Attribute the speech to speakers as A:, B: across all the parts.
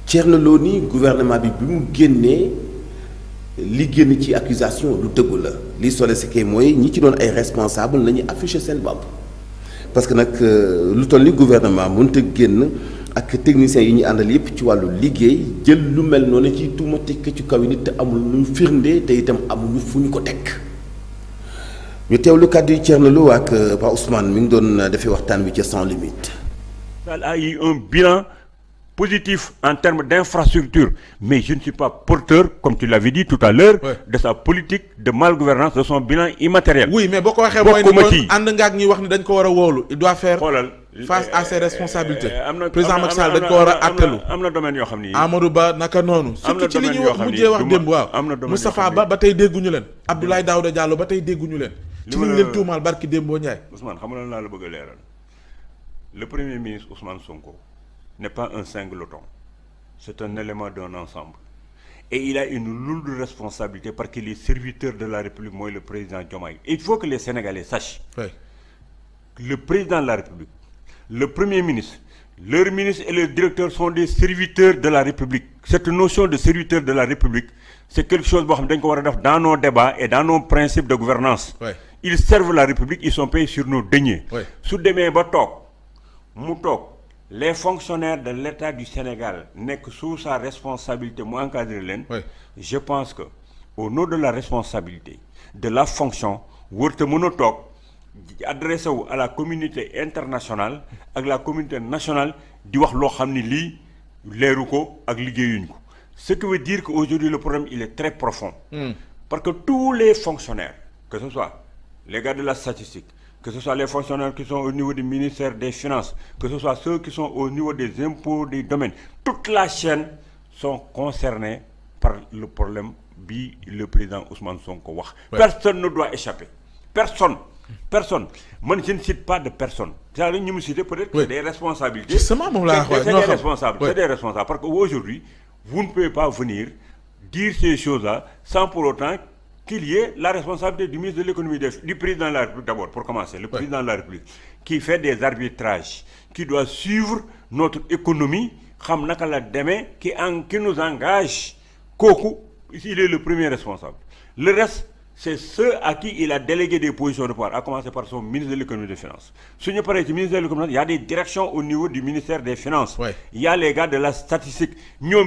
A: Thierno Lo ni gouvernement bi mu génnee li génn ci accusation lu dëggu la li sole si kay mooy ñi ci doon ay responsable nañu afficher seen bopp parce que nag lu toll ni gouvernement mënut a génn ak techniciens yi ñu àndal yépp ci wàllu liggéey jël lu mel noonu ci tuuma tekk ci kaw yi nit te amul lu ñu firnde te itam amuñu fu ñu ko teg ñu teewlu kàddu yi Thierno Lo ak Pa Ousmane mi ngi doon defee waxtaan wi ca Sans Limites.
B: Ça a eu un bilan positif en termes d'infrastructure, mais je ne suis pas porteur, comme tu l'avais dit tout à l'heure, de sa politique de malgouvernance, de son bilan immatériel.
C: Oui, mais beaucoup de gens ànd nga ak ñi wax ni dañ ko war a wóolu, il doit faire face à ses responsabilités. Président Macky Sall dañ ko war a àttelu.
B: am na domaine yoo xam ni.
C: Amadou Ba naka noonu. surtout ci li ñu mujjee wax démb waaw. Moustapha Ba ba tey dégguñu leen. Abdoulaye Daouda Diallo ba tey dégguñu leen. ci li ñu leen tuumaal barki Dembo Ndiaye.
B: Ousmane xam nga lan laa la bëgg a leeral. Le Premier ministre Ousmane Sonko n'est pas un singleton. C'est un élément d'un ensemble. Et il a une lourde responsabilité parce qu'il est serviteur de la République, moi le président Diomaye. Il faut que les Sénégalais sachent. Oui. Le président de la République, le Premier ministre, leur ministre et le directeur sont des serviteurs de la République. Cette notion de serviteur de la République, c'est quelque chose dans nos débats et dans nos principes de gouvernance. Oui. Ils servent la République, ils sont payés sur nos deniers. Oui. Sous demain, les fonctionnaires de l'État du Sénégal n'est que sous sa responsabilité, moi encadré l'en. Oui. Je pense que au nom de la responsabilité, de la fonction, wërte monotok adressé à la communauté internationale ak la communauté nationale di wax lo xamni li leeru ko ak liggéeyuñ ko. Ce qui veut dire qu'aujourd'hui le problème il est très profond. Parce que tous les fonctionnaires, que ce soit les gars de la statistique, que ce soit les fonctionnaires qui sont au niveau du ministère des Finances, que ce soit ceux qui sont au niveau des impôts, des domaines, toute la chaîne sont concernés par le problème bi le président Ousmane Sonko wax. Ouais. Personne ne doit échapper. Personne. Personne. Moi, je ne cite pas de personne. C'est-à-dire que nous citer peut-être que des responsabilités. C'est des responsables. C'est des responsables. Parce qu'aujourd'hui, vous ne pouvez pas venir dire ces choses-là sans pour autant qu'il y ait la responsabilité du ministre de l'économie, du président de la République d'abord, pour commencer, le président de la République, qui fait des arbitrages, qui doit suivre notre économie, qui nous engage, il est le premier responsable. Le reste, c'est ceux à qui il a délégué des positions de pouvoir, à commencer par son ministre de l'économie et des finances. Si nous parlons du ministre de l'économie, il y a des directions au niveau du ministère des Finances. Il y a les gars de la statistique. Nous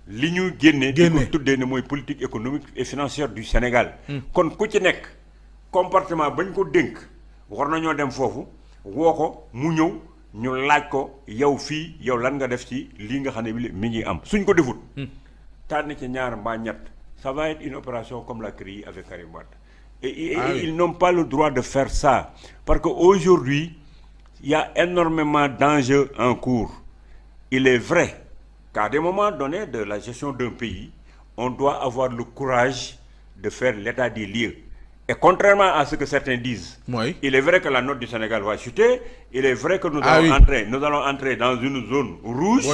B: li ñu génné di ko tuddee ne mooy politique économique et financière du Sénégal. Kon ku ci nekk comportement bañ ko dénk war nañoo dem foofu woo ko mu ñëw ñu laaj ko yow fii yow lan nga def ci lii nga xam ne bi mi ngi am suñ ko defut tànn ci ñaar mbaa ñett ça va être une opération comme la CREI avec Karim Wade. Et ils n'ont pas le droit de faire ça parce qu'aujourd'hui il y a énormément d'enjeux en cours. Il est vrai qu'à des moments donnés de la gestion d'un pays, on doit avoir le courage de faire l'état des lieux. Et contrairement à ce que certains disent, il est vrai que la note du Sénégal va chuter, il est vrai que nous allons entrer dans une zone rouge.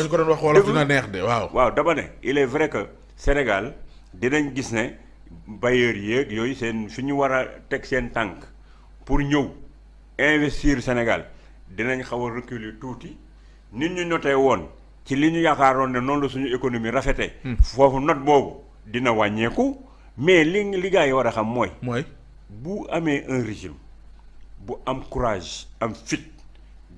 B: Il est vrai que Sénégal, dinañ gis ne bailleurs yeeg yooyu seen fi ñu war a teg seen tànk pour ñëw investir Sénégal dinañ xaw a reculer tuuti nit ñu noté woon ci li ñu yaakaaroon ne noonu la suñu économie rafetee. Foofu note boobu dina wàññeeku mais li gars yi war a xam mooy. bu amee un régime bu am courage am fit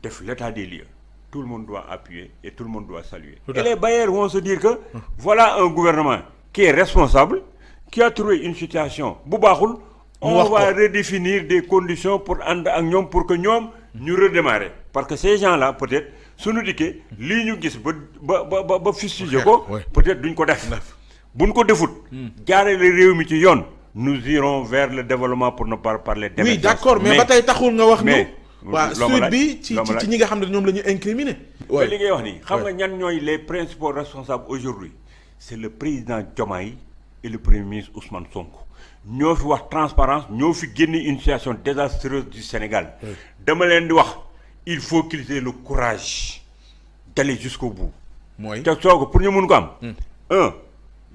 B: def l'état des lieux tout le monde doit appuyer et tout le monde doit saluer. Et les bailleurs vont se dire que voilà un gouvernement qui est responsable, qui a trouvé une situation bu baaxul. On va redéfinir des conditions pour ànd ak ñoom pour que ñoom ñu redémarrer parce que ces gens-là peut-être suñu dikkee lii ñu gis ba fustigé ko peut-être duñ ko def buñ ko defut jaarale réew mi ci yoon nous irons vers le développement pour ne pas parler d'émergence.
C: Oui d'accord mais ba tey taxul nga wax ñu waaw suite bi ci ñi nga xam ne ñoom la ñu incriminer.
B: li ngay wax nii xam nga ñan ñooy les principaux responsables aujourd'hui c'est le président Diomaye et le premier ministre Ousmane Sonko. ñoo fi wax transparence ñoo fi génne une situation désastreuse du Sénégal. dama leen di wax il faut qu'ils aient le courage d'aller jusqu'au bout. te soog pour ñu mun ko am.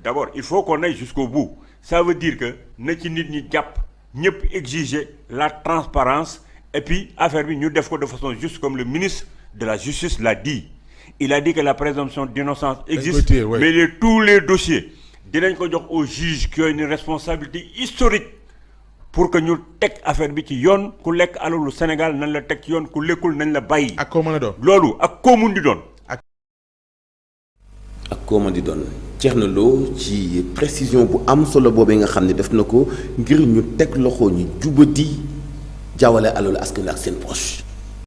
B: D'abord il faut qu'on aille jusqu'au bout ça veut dire que na ci nit ñi jàpp ñëpp exiger la transparence et puis affaire bi ñu def ko de façon juste comme le ministre de la justice l'a dit il a dit que la présomption d'innocence existe, mais tous les dossiers dinañ ko jox aux juges qui ont une responsabilité historique pour que ñu teg affaire bi ci yoon ku lekk alalu Sénégal nañ la teg ci yoon ku lekkul nañ la bàyyi.
C: ak koo mën a doon
B: loolu ak koo mun di doon.
A: ak koo mën di doon Thierno Lo ci précision bu am solo boobee nga xam ne def na ko ngir ñu teg loxo ñu jubadi jaawale alalu askan ak seen poche.